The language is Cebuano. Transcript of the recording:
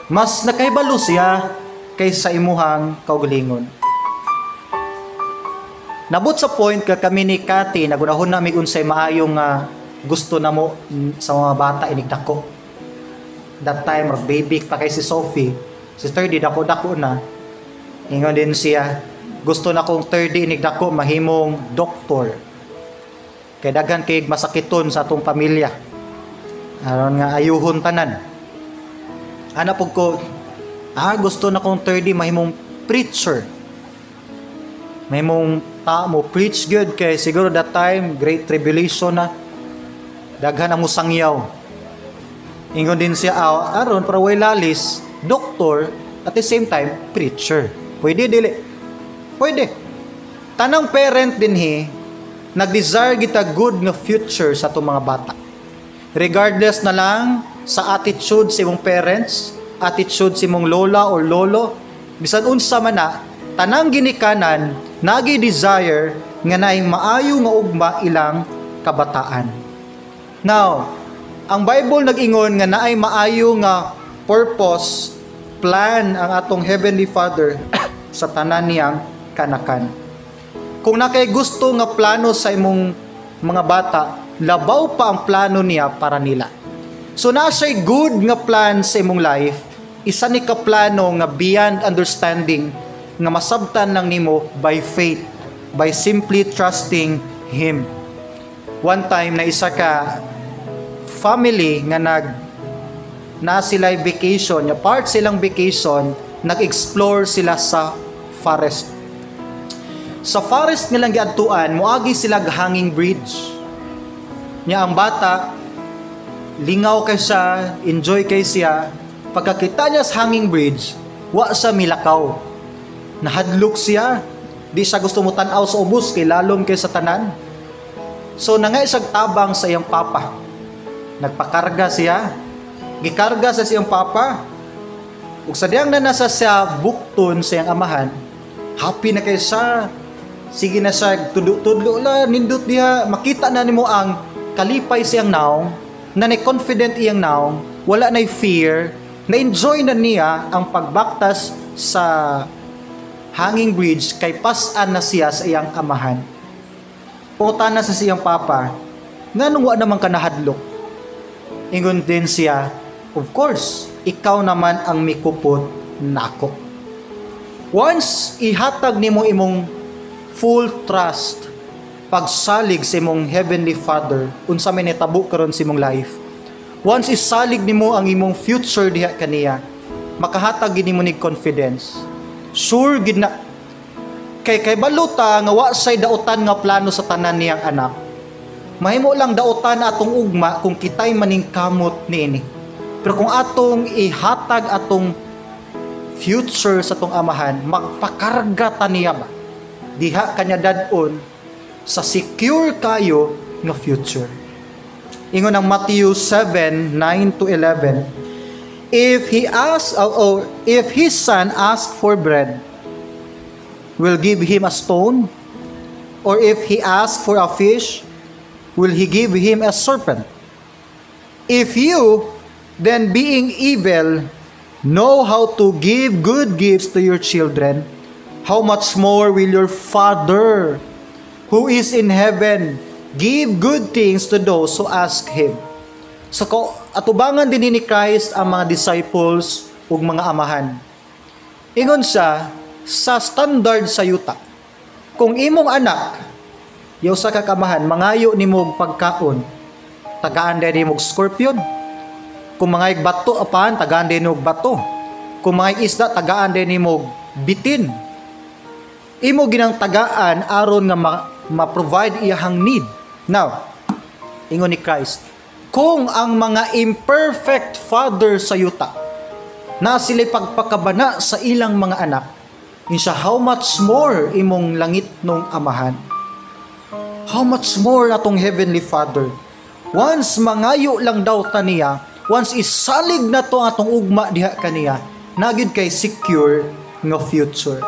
Mas nakahibalo siya kaysa imuhang kaugalingon. Nabot sa point ka kami ni Kati, nagunahon na mig unsay maayong nga gusto namo sa mga bata inig dako. That time, rag baby pa kay si Sophie. Si 30 dako dako na. Ingon din siya, gusto na kong 30 inig dako mahimong doktor. Kay daghan kay masakiton sa atong pamilya. Aron nga ayuhon tanan. Ana pug ko, gusto na kong 30 mahimong preacher. Mahimong ta mo preach good kay siguro that time great tribulation na. Daghan ang musangyaw. Ingon din siya, aron para way lalis, doktor at the same time preacher. Pwede dili? Pwede. Tanang parent dinhi nag-desire kita good nga future sa atong mga bata. Regardless na lang sa attitude sa imong parents, attitude sa imong lola or lolo, bisan unsa man na, tanang ginikanan nagi desire nga naay maayo nga ugma ilang kabataan. Now, ang Bible nag-ingon nga naay maayo nga purpose, plan ang atong Heavenly Father sa tanan niyang kanakan. Kung nakay gusto nga plano sa imong mga bata, labaw pa ang plano niya para nila. So naa siya'y good nga plan sa imong life, isa ni ka plano nga beyond understanding nga masabtan lang nimo by faith, by simply trusting Him. One time na isa ka family nga nag na sila vacation, nga part silang vacation, nag-explore sila sa forest. Sa forest nilang giadtuan, moagi sila hanging bridge. Nya ang bata, lingaw kay siya, enjoy kay siya. Pagkakita niya sa hanging bridge, wa siya milakaw. Nahadlok siya. Di siya gusto mo tan-aw sa ubos kay lalom kay sa tanan. So nangay siyang tabang sa iyang papa. Nagpakarga siya. Gikarga sa siyang papa. Ug sa diyang na nasa siya bukton sa iyang amahan, happy na kay siya. Sige na siya, tudlo-tudlo la, nindot diha. Makita na nimo ang kalipay siyang naong, na ni confident iyang naong, wala na fear, na-enjoy na niya ang pagbaktas sa hanging bridge kay pasan na siya sa iyang amahan. Punta na sa siyang papa, nganong wa naman ka nahadlok? Ingon din siya, of course, ikaw naman ang mikupot nako. Once ihatag nimo imong full trust pagsalig sa imong Heavenly Father, unsa may nitabo karon sa imong life. Once isalig nimo ang imong future diha kaniya, makahatag gid nimo nig confidence. Sure gid na kay kay baluta nga wa say dautan nga plano sa tanan niyang anak. Mahimo lang dautan atong ugma kung kitay maning kamot niini. Pero kung atong ihatag atong future sa atong amahan, magpakarga ta niya ba? Diha kanya dad-on sa secure kayo nga future. Ingon ang Matthew 7:9 to 11, if he asks, or if his son asks for bread, will give him a stone? Or if he asks for a fish, will he give him a serpent? If you, then being evil, know how to give good gifts to your children, how much more will your Father who is in heaven give good things to those who ask Him? So, atubangan din ni Christ ang mga disciples ug mga amahan. Ingon siya, sa standard sa yuta, kung imong anak, yaw sa kakamahan, mangayo nimo og pagkaon, tagaan din nimo og scorpion? Kung mangayog bato apan, tagaan din og bato? Kung mangayog isda, tagaan din nimo og bitin? Imo ginang tagaan aron nga ma-provide iyahang need. Now, ingon ni Christ, kung ang mga imperfect father sa yuta na sila'y pagpakabana sa ilang mga anak, insa how much more imong langit nung amahan? How much more atong Heavenly Father? Once mangayo lang daw ta niya, once isalig na to atong ugma diha kaniya, nagyud kay secure nga future.